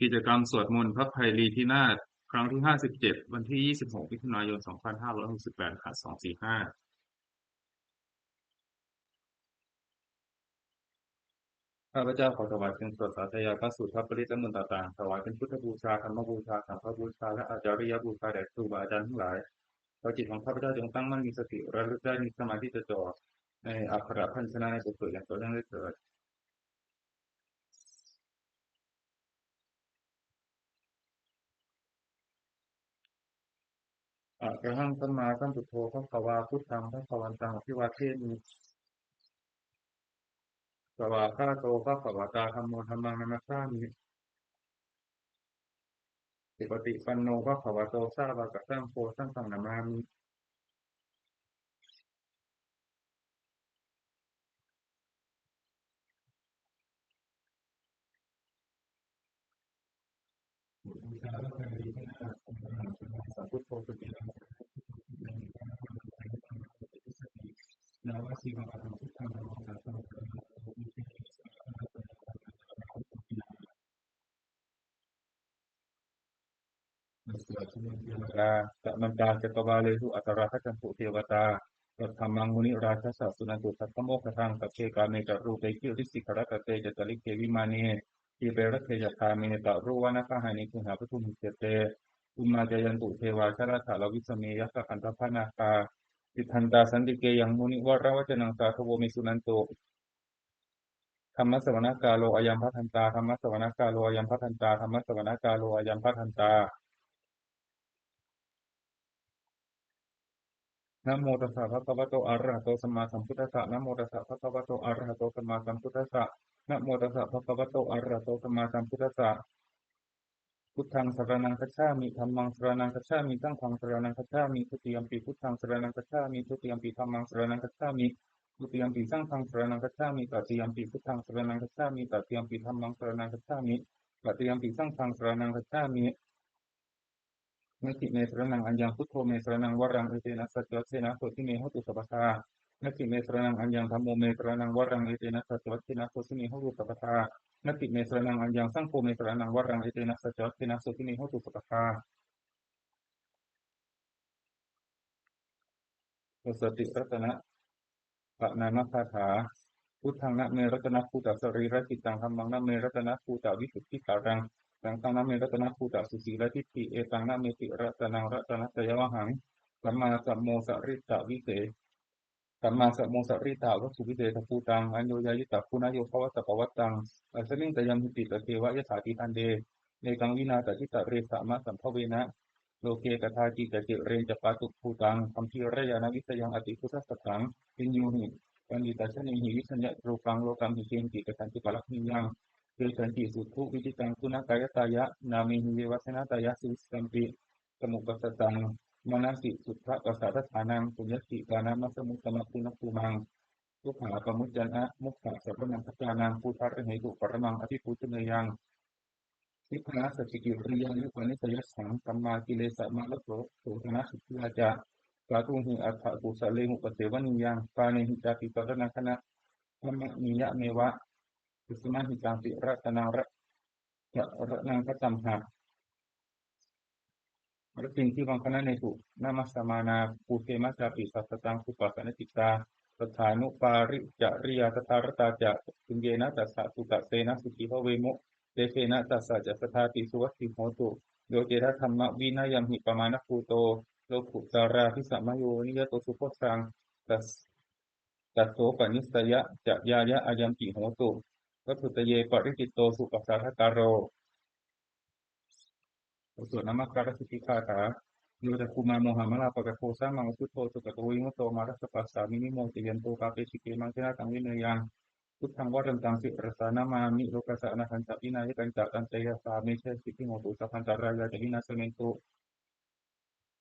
ກິດຈະກຳສວດມົນພະໄພລີພິນາດ ຄັ້ງທີຫ້າສິບເຈັດ ວັນທີຊາວຫົກ ມິຖຸນາຍົນ ສອງພັນຫ້າຮ້ອຍຫົກສິບແປດ ລະຫັດ ສອງສີ່ຫ້າ. ຂ້າພະເຈົ້າຂໍຖວາຍເຄື່ອງສວດສາທະຍາຍພະສູດ ພະປະລິດ ແລະ ມົນຕ່າງໆ ຖວາຍເປັນພຸດທະບູຊາ, ທຳມະບູຊາ, ສັງຄະບູຊາ ແລະ ອາຈາລິຍະບູຊາແດ່ຄູບາອາຈານທັງຫຼາຍ. ຂໍຈິດຂອງຂ້າພະເຈົ້າຈົ່ງຕັ້ງໝັ້ນມີສະຕິ ລະລຶກໄດ້ ມີສະມາທິຈົດຈ່ອງໃນອັກຂະພະຍັນຊະນະໃນບົດສວດຢ່າງຕໍ່ເນື່ອງເລີຍເທີດ. ອະຣະຫັງ ສຳມາສຳພຸດໂທ ພະຄະວາ ພຸດທັງ ພະຄະວັນຕັງ ອະພິວາເທມິ. ສະຫວາກຂາໂຕ ພະຄະວະຕາ ທຳໂມ ທຳມັງ ນະມັດສາມິ. ສຸປະຕິປັນໂນ ພະຄະວະໂຕ ສາວະກະສັງໂຄ ສັງຄັງ ນະມາມິ. ລາ ສະມັນຕາ ຈັກກະວາເລສຸ ອັດຕະລາຄະຈັນຕຸ ເທວະຕາ ສັດທຳມັງ ມຸນີຣາຊະສາ ສຸນັນຕຸ ສັກຂະໂມຄະທັງ ສັບເພ ກາເມ ຈະ ຣູເປ ກິຣິສິກຂະລະຕະເຕ ຈະ ຈາລິເກ ວິມານີ ທີເປ ລັກເຂ ຍັກຂາ ເມ ຕະໂຣ ວະນະກະຫານີ ເຄຫະ ປະທຸມຫິ ເຊ ເຕ ພູມມາ ຈາຍັນຕຸ ເທວາ ຊະລະທະລະວິສະເມ ຍັກຂະ ຄັນທະພະນາຄາ ຕິດທັນຕາ ສັນຕິເກ ຍັງ ມຸນິວະຣະວັດຈະນັງ ສາທຸ ໂວ ເມ ສຸນັນຕຸ. ທຳມະສະວະນະກາໂລ ອາຍັງ ພະທັນຕາ. ທຳມະສະວະນະກາໂລ ອາຍັງ ພະທັນຕາ. ທຳມະສະວະນະກາໂລ ອາຍັງ ພະທັນຕາ. ນະໂມຕັດສະ ພະຄະວະໂຕ ອະລະຫະໂຕ ສຳມາສຳພຸດທັດສະ. ນະໂມຕັດສະ ພະຄະວະໂຕ ອະລະຫະໂຕ ສຳມາສຳພຸດທັດສະ. ນະໂມຕັດສະ ພະຄະວະໂຕ ອະລະຫະໂຕ ສຳມາສຳພຸດທັດສະ. ພຸດທັງສະລະນັງກັດສາມິ. ທຳມັງສະລະນັງກັດສາມິ. ສັງຄັງສະລະນັງກັດສາມິ. ທຸຕິຍຳປີ ພຸດທັງສະລະນັງກັດສາມິ. ທຸຕິຍຳປີ ທຳມັງສະລະນັງກັດສາມິ. ທຸຕິຍຳປີ ສັງຄັງສະລະນັງກັດສາມິ. ຕະຕິຍຳປີ ພຸດທັງສະລະນັງກັດສາມິ. ຕະຕິຍຳປີ ທຳມັງສະລະນັງກັດສາມິ. ຕະຕິຍຳປີ ສັງຄັງສະລະນັງກັດສາມິ. ນັດຖິເມ ສະລະນັງ ອາຍັງ ພຸດໂທ ເມ ສະລະນັງ ວະລັງ ເອເຕນະ ສັດຈະວັດເທນະ ໂສທິເມ ໂຫຕຸ ສັບພະທາ. ນັດຖິເມ ສະລະນັງ ອາຍັງ ທຳໂມ ເມ ສະລະນັງ ວະລັງ ເອເຕນະ ສັດຈະວັດເທນະ ໂສທິເມ ໂຫຕຸ ສັບພະທາ. ນັດຖິເມ ສະລະນັງ ອາຍັງ ສັງໂຄ ເມ ສະລະນັງ ວະລັງ ເອເຕນະ ສັດຈະວັດເທນະ ໂສທິເມ ໂຫຕຸ ສັບພະທາ. ໂອສະຕິລັດຕະນະ ປະນາມະຄາຖາ. ພຸດທັງນະເມ ລັດຕະນະພູຕະສະລີລະຈິດຕັງ. ທຳມັງນະເມ ລັດຕະນະພູຕະວິສຸດທິສາລັງ. ສັງຄັງນະເມ ລັດຕະນະພູຕະສຸສີລະທິດຖິ. ເອຕັງນະເມຕິ ລັດຕະນັງ ລັດຕະນະໄຕຍະວະຫັງ. ສັມມາສະໂມສະລິຕະວິເສ ສັມມາສະໂມສະລິຕະວັດຖຸວິເສທະພູຕັງ. ອັນໂຍຍາຍຸຕະຄຸນະໂຍພະວະຕະປະວັດຕັງ. ອັດສະມິງ ຕະຍຳຫິຕິ ຕະເທວະ ຍະຖາຕິພັນເດ. ເນກັງວິນາຕະຈິດຕະເຣສະມະສຳພະເວນະ ໂລເກ ກະທາກິ ຈະ ເຈເຣນຈະ ປາຕຸພູຕັງ ຄຳພີຣະຍານະວິສະຍັງ ອະຕິພຸດທະສັດຖັງ ວິນຍູຫິ ປະນິດຕະຊະເນຫິ ວິສະຍະໂລກັງ ໂລກຳຫິ ເກຫິ ກະສັນຕິ ປະລັກຂະນີຍັງ ເຕສັນຕິ ສຸດທຸ ວິຈິຕັງ ຄຸນະກາຍະຕາຍະ ນາເມຫິ ເຍວະຊະນະຕາຍະ ສຸວິສະຕາມິ ສະມຸປັດສະຕັງ ມະນະສິ ສຸດທະປະສາທະຖານັງ ປຸນຍະສິ ການະມະສະມຸດຕະມະຄຸນະພູມັງ ສຸຂາປະມຸດຈະນະ ມຸຂະສະລະນັງຄັດສານັງ ປູຊາຣະເຫຕຸ ປະຣະມັງ ອະພິປູຈະເນຍັງ. ສິກຂາ ສັດຈະກິລິຍາ ຍະປະນິສະຍັດຖັງ ສັມມາກິເລສະມາລະໂສ ໂສທະນະ ສຸດທິວາຈາ ສາທຸຫິ ອັດຖະກຸສະເລຫຸ ປະເສວະນີຍັງ ປາເນຫິ ຈາຕິ ສະລະນັງຄະນະ ທຳມະນີຍະເມວະ ອຸສະມະຫິຕັງ ຕິລະຕະນັງ ລະ ຈະລະນັງຄະຕັມຫະ ລະຕິງ ທິວັງຄະນະເນຕຸ ນະມັດສະມານາ ປູເຊມະ ຈາປິ ສັດສະຕັງ ສຸປະສານະຈິດຕາ ສັດຖານຸປາຣິຈະລິຍາ ສັດທາລະຕາຈະ ປຸນເຍນະ ຕັດສະ ສຸຕະເຕນະ ສຸຂີພະເວມຸ ເຕເຊນະ ຕັດສະຈະ ສັດທາຕິ ສຸວັດທິໂຫຕຸ ໂຍ ເຈ ທະ ທຳມະວິນະຍັມຫິ ປະມານະພູໂຕ ໂລກຸດຕະລາພິສະມະໂຍ ວິນິຍະໂຕ ສຸໂພຊາງ ຕັດ ຕັດໂສປະນິສສະຍະຈະຍາຍະ ອາຍັມປິໂຫຕຸ ວັດຖຸຕະເຍ ປະລິຈິດໂຕ ສຸປະສາທະກາໂລ. ບົດສວດນະມັດການສິດທິກາຖາ. ໂຍ ຈັກຂຸມາ ໂມຫະມະລາປະກະໂທ ສາມັງ ວະປຸດໂທ ສຸກະໂຕ ວິມຸດໂຕ ມາຣັສສະປາສາ ວິນິໂມຈະຍັນໂຕ ປາເປ ສິກເຂ ມັງ ເຂນະຕັງ ວິເນຍັງ ພຸດທັງ ວະລັນຕັງ ສິລະສາ ນະມາມິ ໂລກັດສະ ອະນະຫັນຈະ ວິນາຍະກັນຈະ ຕັນເຕຫະສາ ເມ ຈະ ສິດທິໂຫຕຸ ສັບພັນຕະລາຍາ ຈະ ວິນາສະເມນຕຸ.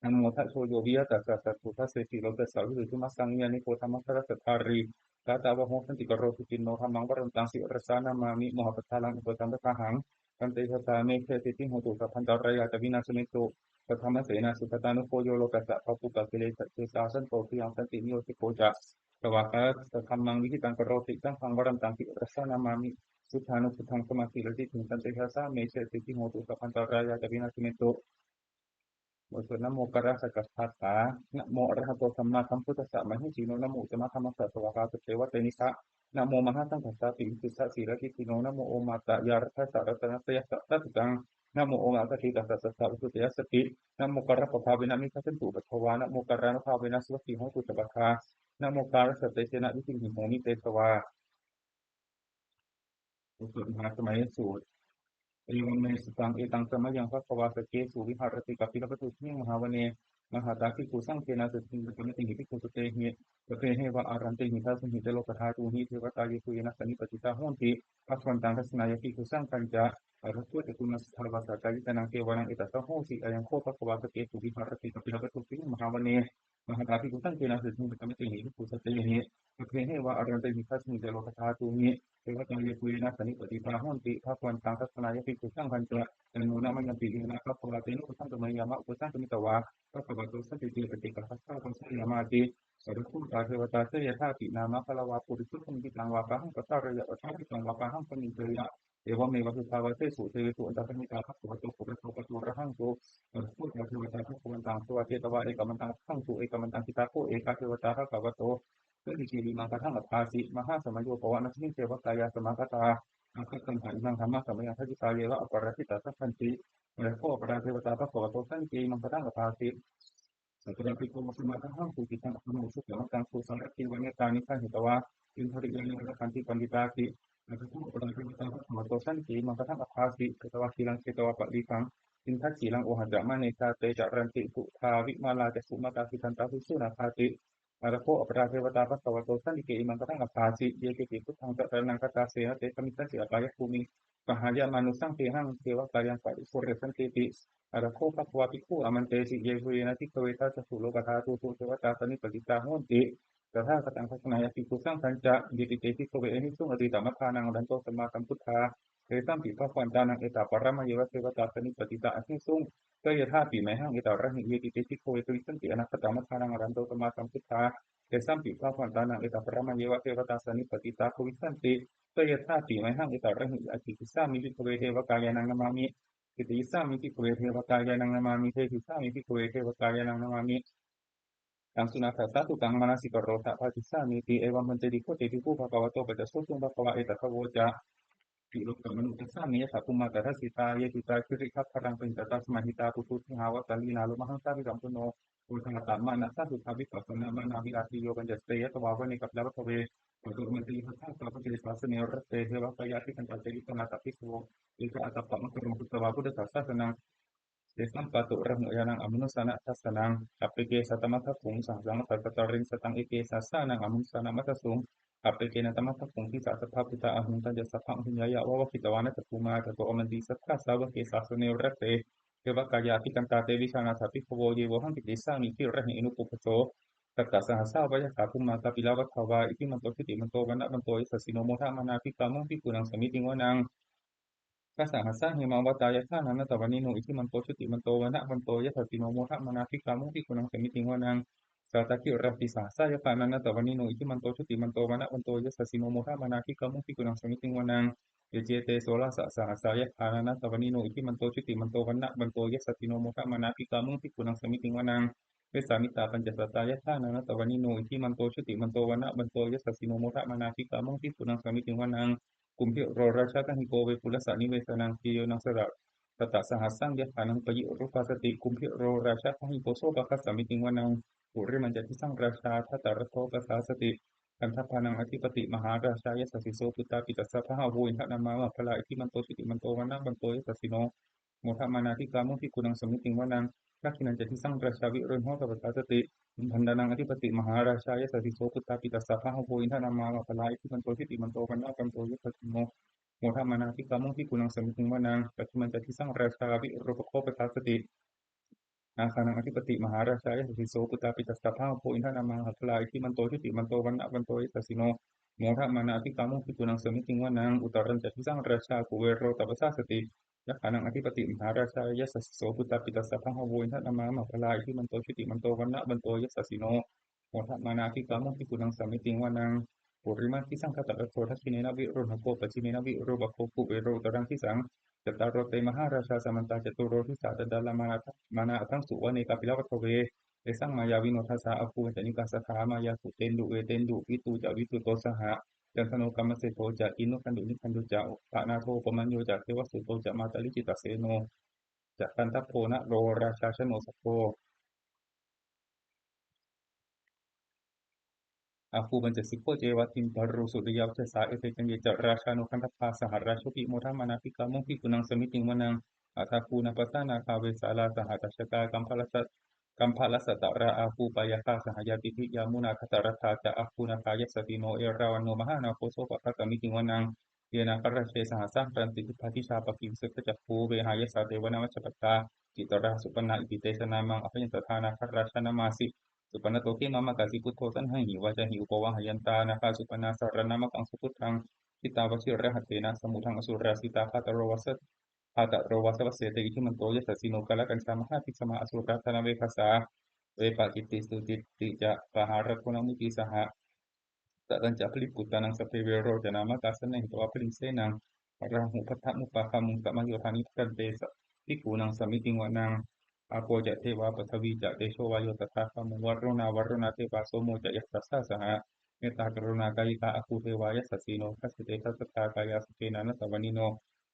ນະໂມທະ ໂທ ໂຍ ວິຍະຕະສະ ສັດຖຸ ທັດເສ ສີໂລກັດສະ ວິສຸດທິມັດສັງ ວິຍານິໂກ ທຳມັດຕະລະສະທາຣີ ກາຕາວະໂຫ ສັນຕິກະໂຣ ສຸຈິນໂນ ທຳມັງ ວະລັນຕັງ ສິລະສາ ນະມາມິ ໂມຫະປັດຖາລັງ ອຸປະສັມປະທາຫັງ ຕັນເຕຫະສາ ເມ ຈະ ສິດທິໂຫຕຸ ສັບພັນຕະລາຍາ ຈະ ວິນາສະເມນຕຸ ສັດທຳມະເສນາ ສຸທັດຕານຸໂພ ໂຍ ໂລກັດສະ ພະພູຕະ ກິເລສະ ເຊຕາ ສັນໂຕ ພະຍັງ ສັນຕິ ນິໂຍຊິໂກ ຈະ ສະຫວາກຂາ ສະທຳມັງ ວິຫິຕັງ ກະໂຣຕິ ສັງຄັງ ວະລັນຕັງ ສິລະສາ ນະມາມິ Suddhānussuthaṃ samasīladiṭṭhiṃ santejasā me jayasiddhi hotu sabbantarāyā ca vināsamentu. ບົດສວດນະໂມກາລະສັກກະຊາຖາ. ນະໂມອະລະຫະໂຕສຳມາສຳພຸດທັດສະ ມະເຫສີໂນ ນະໂມອຸດຕະມະທຳມັດສະ ສະວາກາດຕະເທວະຕານິສະ ນະໂມມະຫາສັງຄັດສະ ວິສຸດທິສັດສີລະທິດຖິໂນ ນະໂມໂອມາຕະຍາລັດທັດສະ ລັດຕະນະຕະຍະສະ ຕະທຸກັງ ນະໂມໂອມາຕະທີຕະສັດສະ ສະ ວິສຸດທິຍັດສະຕິ ນະໂມກາລະປະພາເວນະ ວິກະສັນຕຸ ປັດຖະວາ ນະໂມກາລານຸພາເວນະ ສຸວັດທີໂຫຕຸ ສະວາຄາ ນະໂມກາລະສະເຕເຊນະ ວິດທິງຫິໂຫມິ ເຕຊະວາ. ບົດສວດມະຫາສະໄໝຍະສູດ. ເອວັມເມ ສຸຕັງ ເອຕັງສະມະຍັງ ພະຄະວາ ສາເກສຸ ວິຫາຣະຕິ ກັບປິລະວັດຖຸ ສະມິງ ມະຫາວັນເນ ມະຫາຕາ ພິກຂຸ ສັງເຂນະ ສະດທິງ ປະຈະມະຕິ ພິກຂຸສະເຕຫິ ສະເພເຫວະ ອາລັນເຕຫິ ທັດສະຫິ ຈະໂລກະທາຕຸຫິ ເທວະຕາ ເຢ ພູເຢນະ ສັນນິປະຕິຕາ ໂຫນຕິ ພະຄະວັນຕັງ ທັດສະນາຍະ ພິກຂຸ ສັງຄັນຈະ ອາຣະໂຄ ຈະຕຸມາສະທາວາສາກາຍົຕະນັງ ເທວານັງ ເອຕະສະໂຫສິ ອາຍັງໂຄ ພະຄະວາ ສາເກສຸ ວິຫາຣະຕິ ກັບປິລະວັດຖຸ ສະມິງ ມະຫາວັນເນ ມະຫາຕາ ພິກຂຸ ສັງເຂນະ ສະດທິງ ປະຈະມະຕິຫິ ພິກຂຸສະເຕຫິ ສະເພເຫວະ ອາລັນເຕຫິ ທັດສະຫິ ຈະໂລກະທາຕຸຫິ ເທວະຕາ ເຢ ພູເຢນະ ສັນນິປະຕິຕາ ໂຫນຕິ ພະຄະວັນຕັງ ທັດສະນາຍະ ພິກຂຸ ສັງຄັນຈະ ຕັງ ໂນນະມະຍັມປິ ເຢນະ ພະຄະວາ ເຕໂນ ປະສັນຕະມະຍາມະ ອຸປະສັນກະມິດຕະວາ ພະຄະວາໂຕ ສັນຕິເຕ ປະເຈກະປັດສາ ປັດສະຍາມາຕິ ອາຣະໂຄ ຕາ ເທວະຕາ ເຊຍະທາ ປິນາມະ ຄາລະວາ ປຸລິສະ ສະມິງ ກິຕັງ ວາປະຫັງ ປະຊາລະຍະ ປະຊາທິຕັງ ວາປະຫັງ ປະນິດຖະຍະ ເອວະເມວະ ສຸທາວາເສ ເສວະ ເຕ ວິສຸ ອັນຕະກະມິຕາ ພະຄະວະໂຕ ໂຄ ພະຄະວະໂຕ ອະລະຫັງໂຕ ອາຣະໂຄ ຕາ ເທວະຕາ ພະຄະວັນຕັງ ສະວາເຄຕະວາ ເອກະມັນຕັງ ອະຫັງໂຕ ເອກະມັນຕັງ ກິຕາໂຄ ເອກາ ເທວະຕາ ພະຄະວະໂຕ ສັນຕິເກ ອິມັງ ຄາຖັງ ອາພາສີ ມະຫາສະມະໂຍ ປະວະນະ ສະມິງ ເທວະກາຍາ ສະມາກະຕາ ອາຄະກັນຫາ ອິມັງ ທຳມະສະມະຍັງ ທັດສິຕາເຍວະ ອະປະຣາຊິຕາ ສັກຂັນຕິ ອາຣະໂຄ ອະປະຣາ ເທວະຕາ ພະຄະວະໂຕ ສັນຕິເກ ອິມັງ ຄາຖັງ ອາພາສີ ສັກກາລະພິໂກ ວະສະມະທະຫັງ ສຸກິຕັງ ອະໂນ ສຸກະມັນຕັງ ສຸສາຣະຕິ ວະເນຕານິ ສະຫິຕະວາ ອິນທະລິຍານິ ອາລັກຂັນຕິ ປັນດິຕາຕິ ອາຄະໂຄ ອະປະຣາ ເທວະຕາ ພະຄະວະໂຕ ສັນຕິເກ ອິມັງ ຄາຖັງ ອາພາສີ ກະຕະວະຄີລັງ ເຄຕະວະປະລີຄັງ ອິນທະຄີລັງ ໂອຫະຈະມະເນ ຊາເຕ ຈະຣັນຕິ ສຸທາ ວິມະລາ ຈັກຂຸມາກາ ສິທັນຕາ ວິສຸນາຄາຕິ ອາຣະໂຄ ອະປະຣາ ເທວະຕາ ພະຄະວະໂຕ ສັນຕິເກ ອິມັງ ຄາຖັງ ອາພາສີ ເຍ ເກ ເກ ພຸດທັງ ສະຣະນັງ ຄະຕາເສນະ ເຕ ຄະມິດສັນຕິ ອາກາຍະພູມິງ ປະຫາຍະມານຸສັງ ເທຫັງ ເທວະກາຍັງ ປະລິປຸເຣສັນເຕຕິ ອາຣະໂຄ ພະຄະວາ ພິກຂຸ ອາມັນເຕຕິ ເຍ ພູເຢນະ ພິກຂະເວ ທັດສະສຸໂລກະທາຕຸສຸ ເທວະຕາ ສັນນິປະຕິຕາ ໂຫນຕິ ຕະຖາຄະຕັງ ທັດສະນາຍະ ພິກຂຸ ສັງຄັນຈະ ເຍ ເອ ເຕ ພິກຂະເວ ອະຫິສຸງ ອະດີຕະມັດຖານັງ ອະລັນໂຕ ສຳມາສຳພຸດທາ ເຕສັມປິ ພະຄະວັນຕານັງ ເອຕາ ປະຣະມະເຍວະ ເທວະຕາ ສັນນິປະຕິຕາ ອະຫິສຸງ ເຊຍະທາປິ ມະຫັງ ເອຕາຣະຫິ ເຍ ເອ ເຕ ພິກຂະເວ ພະວິສສັນຕິ ອະນາຄະຕະມັດຖານັງ ອະລັນໂຕ ສຳມາສຳພຸດທາ ເຕສັມປິ ພະຄະວັນຕານັງ ເອຕາ ປະຣະມະເຍວະ ເທວະຕາ ສັນນິປະຕິຕາ ພະວິສສັນຕິ ເຊຍະທາປິ ມະຫັງ ເອຕາຣະຫິ ອາຈິກິສາມິ ພິກຂະເວ ເທວະກາຍານັງ ນະມາມິ ກິຕະກິສາມິ ພິກຂະເວ ເທວະກາຍານັງ ນະມາມິ ເທສິສາມິ ພິກຂະເວ ເທວະກາຍານັງ ນະມາມິ ຕັງ ສຸນາທະ ສາທຸກັງ ມະນະສິກາໂຣທະ ພາສິສາມິຕິ ເອວັມ ພັນເຕ ພິກຂຸ ເຕ ພິກຂຸ ພະຄະວະໂຕ ປັດຈະໂສ ສຸງ ພະຄະວາ ເອຕະຄະໂວຈະ ປິໂລກະມະນຸທັດສະ ເມ ຍະຖາ ພູມມາ ຕະທະສິຕາ ເຍ ສິຕາ ກິລິຄະພະລັງ ປະຫິຕາ ຕະສະມາຫິຕາ ປຸຖຸ ສິງຫາວະຕາລີ ນາໂລມະຫັງສາລິລັມ ປຸນໂນ ໂອທາຕະມະນະສາ ສຸທາ ວິປັດສະນາມະນາ ວິລາສິໂຍ ບັນຍະສະເຕ ຍະຕະວາ ວະເນ ກັບລະວັດທະເວ ປະໂຕ ມັນຕິ ຍະຖາ ສາ ປະເທ ສາສະເນ ລັດເຕ ເທວະກາຍາ ທິຄັນຕາ ເຕ ວິສາລາ ຕະພິກຂະໂວ ເອກະອັດຕະປະມະກະໂຣ ສຸຕະວາ ພຸດທະສາສະນັງ ເຕສັມປະຕູ ຣະໂຫຍານັງ ອະມະນຸສານະ ທັດສະນັງ ສັບເປ ເກ ສັດຕະມະທະກຸງ ສະຫັດສັງ ສັດຕະຕະລິງ ສະຕັງ ເອ ເກ ສັດສານັງ ອະມະນຸສານະ ມັດທະສຸງ ສັບເປ ເກ ນະ ຕະມະທະກຸງ ທິສາ ສັບພະພຸດທາ ອະຫຸງ ທັນຍະ ສັບພະອະຫຸຍຍາຍະ ວາວະ ກິດຕະວາ ນະ ຈັກຂຸມາ ຈະໂຕ ອະມັນຕິ ສັດທາ ສາວະເກ ສາສະເນ ລັດເຕ ເທວະກາຍາ ທິຄັນຕາ ເຕ ວິສາລາ ຕະພິກຂະໂວ ເຍ ໂວຫັງ ກິດຕິສາມິ ກິລະຫິ ອະນຸປຸບພະໂສ ສັດຕະສະຫັດສາ ວະຍະຖາ ພູມມາ ກາປິລະວັດທະວາ ອິທິມັນໂຕ ຈຸຕິມັນໂຕ ວັນນະວັນໂຕ ຍະຊະສິໂນ ໂມທະມານາ ທິກາມຸງ ພິກຂຸນັງ ສະມິຕິງ ວະນັງ ຊະສະຫັດສາ ເຮມາວັດຕາ ຍະຖາ ນານະຕະວະນິໂນ ອິທິມັນໂຕ ຈຸຕິມັນໂຕ ວັນນະວັນໂຕ ຍະຊະສິໂນ ໂມທະມານາ ທິກາມຸງ ພິກຂຸນັງ ສະມິຕິງ ວະນັງ ຊາຕະກິລະປິສະຫັດສາ ຍະຖາ ນານະຕະວະນິໂນ ອິທິມັນໂຕ ຈຸຕິມັນໂຕ ວັນນະວັນໂຕ ຍະຊະສິໂນ ໂມທະມານາ ທິກາມຸງ ພິກຂຸນັງ ສະມິຕິງ ວະນັງ ເອ ເຈ ເຕ ໂສລະສະ ສະຫັດສາ ຍະຖາ ນານະຕະວະນິໂນ ອິທິມັນໂຕ ຈຸຕິມັນໂຕ ວັນນະວັນໂຕ ຍະຊະສິໂນ ໂມທະມານາ ທິກາມຸງ ພິກຂຸນັງ ສະມິຕິງ ວະນັງ ເວສາມິຕາ ປັນຈະສັດຕາ ຍະຖາ ນານະຕະວະນິໂນ ອິທິມັນໂຕ ຈຸຕິມັນໂຕ ວັນນະວັນໂຕ ຍະຊະສິໂນ ໂມທະມານາ ທິກາມຸງ ພິກຂຸນັງ ສະມິຕິງ ວະນັງ ກຸມພິໂຣ ຣາຊາ ທະຫິໂກ ເວປຸລະສະ ນິເວສະນັງ ເຊໂຍ ນັງ ສະຕະ ສັດຕະສະຫັດສັງ ຍະຖາ ນັງ ປະຍິໂຣປາສະຕິ ກຸມພິໂຣ ຣາຊາ ທະຫິໂກ ໂສພະຄະ ສະມິຕິງ ວະນັງ ປຸຣິມັນຈະທິສັງ ຣາຊາ ທະຕະຣະໂທ ປະສາສະຕິ ກັນທະພານັງ ອະທິປະຕິ ມະຫາຣາຊາ ຍະຊະສິໂສ ປຸດຕາປິຕະສະ ພະຫະໂວ ອິນທະນາມາ ມະຫະພະລາ ອິທິມັນໂຕ ຈຸຕິມັນໂຕ ວັນນະວັນໂຕ ຍະຊະສິໂນ ໂມທະມານາ ທິກາມຸງ ພິກຂຸນັງ ສະມິຕິງ ວະນັງ ດັກຂິນານຈະທິສັງ ຣາຊາ ວິລຸນໂຫ ປະສາສະຕິ ບັນດານັງ ອະທິປະຕິ ມະຫາຣາຊາ ຍະຊະສິໂສ ປຸດຕາປິຕະສະ ພະຫະໂວ ອິນທະນາມາ ມະຫະພະລາ ອິທິມັນໂຕ ຈຸຕິມັນໂຕ ວັນນະວັນໂຕ ຍະຊະສິໂນ ໂມທະມານາ ທິກາມຸງ ພິກຂຸນັງ ສະມິຕິງ ວະນັງ ປັດຖິມັນຈະທິສັງ ຣາຊາ ວິຣູປະໂຄ ປະສາສະຕິ ນາຄານັງ ອະທິປະຕິ ມະຫາຣາຊາ ຍະຊະສິໂສ ປຸດຕາປິຕະສະ ພະຫະໂວ ອິນທະນາມາ ມະຫະພະລາ ອິທິມັນໂຕ ຈຸຕິມັນໂຕ ວັນນະວັນໂຕ ຍະຊະສິໂນ ໂມທະມານາ ທິກາມຸງ ພິກຂຸນັງ ສະມິຕິງ ວະນັງ ອຸດຕະຣັນຈະທິສັງ ຣາຊາ ກຸເວໂຣ ຕະປະສາສະຕິ ຍັກຂານັງ ອະທິປະຕິ ມະຫາຣາຊາ ຍະຊະສິໂສ ປຸດຕາປິຕະສະ ພະຫະໂວ ອິນທະນາມາ ມະຫະພະລາ ອິທິມັນໂຕ ຈຸຕິມັນໂຕ ວັນນະວັນໂຕ ຍະຊະສິໂນ ໂມທະມານາ ທິກາມຸງ ພິກຂຸນັງ ສະມິຕິງ ວະນັງ ປຸລິມະດິສັງຄະຕະຣະໂທ ທັກຂິເນນະວິລຸນນະໂກ ປັດຈິມເມນະວິຣູປະໂຄ ກຸເວໂຣອຸດຕະຣັງດິສັງ ຈັດຕາໂຣເຕມະຫາລາຊາ ສະມັນຕາຈະຕຸໂຣດິສາ ດະດາລະມານາ ມານາອະທັງສຸ ວະເນກາພິລາວັດທະເວ ເຕສັງມາຍາວິໂນທະສາ ອາຄູເວດານິກາສະຖາ ມາຍາສຸເຕນດຸ ເວເຕນດຸ ວິຕູຈະວິຕຸໂຕສະຫະ ຈັນທະໂນກຳມະເສດໂທຈະ ອິນນຸຄັນດຸນິຄັນດຸຈະ ພະນາໂທໂພມະໂຍຈະ ເທວະສຸໂຕຈະ ມາຕາລິຈິຕະເສໂນຈະ ກັນທັບໂພນະໂລ ຣາຊາຊະໂນສັກໂຄ ອາຄູປັນຈະສິໂຄເຈວະ ທິນທາຣູສຸລິຍະວັດທະສາ ເອເຕຈັງເຍຈະ ຣາຊານຸຄັນທັບພາ ສະຫະຣາໂຊປິ ໂມທະມານາພິກາມຸງພິກຂຸນັງສະມິຕິງວະນັງ ອາທາຄູນາປະສານາຄາ ເວສາລາ ສະຫະຕັດສະກາ ກຳພະລະສະ ກຳພະລະສະຕະຣາ ອາຄູປາຍາຄາ ສະຫະຍາຕິພິ ຍາມຸນາຄະຕະຣະທາຈະ ອາຄູນາຄາຍັດສະສິໂນ ເອຣາວັນໂນ ມະຫານາໂຄ ໂສປະຄະສະມິຕິງວະນັງ ເຍນາຄະຣາເຊ ສະຫະສານຕັນຕິ ທິບພາທິຊາປະກິງ ເສກຂະຈັກຂູ ເວຫາຍະສາເທວະນາມະຈະປະຕາ ຈິຕະຣາສຸປະນາ ອິຕິເຕຊະນາມັງ ອະພະຍັນຕະທານາຄະຣາຊະນະມາສິ ສຸປະນະໂຕ ເຂມະມະກາສິ ພຸດໂທ ສັນຫະຫິ ວາຈະຫິ ອຸປະວາຫະຍັນຕາ ນາຄາສຸປະນາ ສາລະນາມະກັງ ສຸພຸດທັງ ຈິດຕາວະຊິຣະຫັດເຖນະ ສະມຸດທັງ ອະສຸຣາສິຕາ ພາຕະໂລວາສະ ພາຕະໂລວາສະວັດເສເຕ ອິທິມັນໂຕ ຍັດສະສິໂນ ກາລະກັນຊາ ມະຫາພິກຂະມາ ອະສຸຣາທານະເວຄະສາ ເວປະກິດຕິ ສຸກິດຕິຈະ ປະຫາຣະໂທນະມຸຕິ ສະຫະ ຕະຕັນຈະ ປະລິປຸດຕານັງ ສັບເພ ເວໂຣຈະນາມະກາ ສັນນະຫິດວາ ປະລິງເສນາ ຣາຫຸພັດທະມຸປະຄາມຸງ ສະມະໂຍທານິ ພັດທັນເຕ ສະ ພິກຂຸນັງສະມິຕິງວະນັງ ອາໂປຈະເທວາ ປະທະວີຈະ ເຕໂຊວາໂຍ ຕະຖາຄາມຸງ ວະລຸນາ ວະລຸນາເທວາ ໂສໂມຈະ ຍັດສະສາ ສະຫະ ເມດຕາກະລຸນາກາຍິກາ ອາຄູເທວາ ຍັດສະສິໂນ ທັດສະເຕ ທັດສະທາກາຍາ ສັບເພ ນານັດຕະວະນິໂນ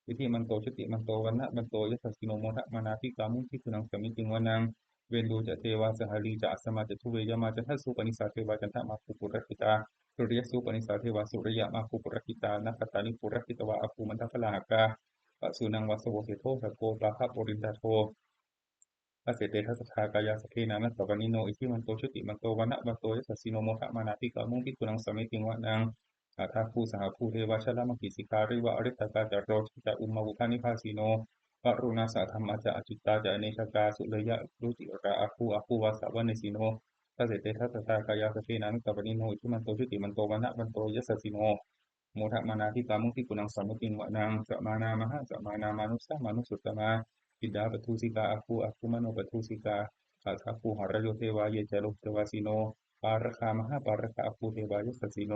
ອິທິມັນໂຕ ຈຸຕິມັນໂຕ ວັນນະວັນໂຕ ຍັດສະສິໂນ ໂມທະມານາທິກາມຸງ ພິກຂຸນັງສະມິຕິງວະນັງ ເວລຸຈະເທວາ ສະຫະລີຈະ ອາສະມາຈະ ທຸເວຍະມາ ຈັນທະສູປະນິສາເທວາ ຈັນທະມາຄູປຸຣະຄິຕາ ສຸລິຍະສູປະນິສາເທວາ ສຸລິຍະມາຄູປຸຣະຄິຕາ ນະຄະຕານິປຸຣະຄິຕະວາ ອາຄູມັນທະພະລາຫະກາ ປະສູນັງວາສະໂວ ເສໂທ ສະໂກ ປາຄະປຸຣິນທາໂທ ທັດສະເຕ ທັດສະທາກາຍາ ສັບເພ ນານັດຕະວະນິໂນ ອິທິມັນໂຕ ຈຸຕິມັນໂຕ ວັນນະວັນໂຕ ຍັດສະສິໂນ ໂມທະມານາທິກາມຸງ ພິກຂຸນັງສະມິຕິງວະນັງ ອາທາຄູສະຫະພູເທວາ ຊະລະມະກີສິກຂາຣິວະ ອະຣິດຕະກາຈະ ໂຣຈະ ອຸມມະວຸດທານິພາສີໂນ ວະລຸນາສະທຳມາຈະ ອະຈິດຕາຈະ ເນຊະກາ ສຸເລຍະລຸຈິຣາ ອາຄູ ອາຄູວາສະວະເນສີໂນ ທັດສະເຕ ທັດສະທາກາຍາ ສັບເພ ນານັດຕະວະນິໂນ ອິທິມັນໂຕ ຈຸຕິມັນໂຕ ວັນນະວັນໂຕ ຍັດສະສິໂນ ໂມທະມານາທິກາມຸງ ພິກຂຸນັງສະມິຕິງວະນັງ ສະມານາ ມະຫາສະມານາ ມານຸສາ ມານຸສຸດຕະມາ ກິດດາປະທູສິກາ ອາຄູ ອາຄູມະໂນປະທູສິກາ ອາທາຄູຫະຣະໂຍເທວາ ເຍຈະໂລຫິຕະວາສີໂນ ປາຣະຄາ ມະຫາປາຣະຄາ ອາຄູເທວາ ຍັດສະສິໂນ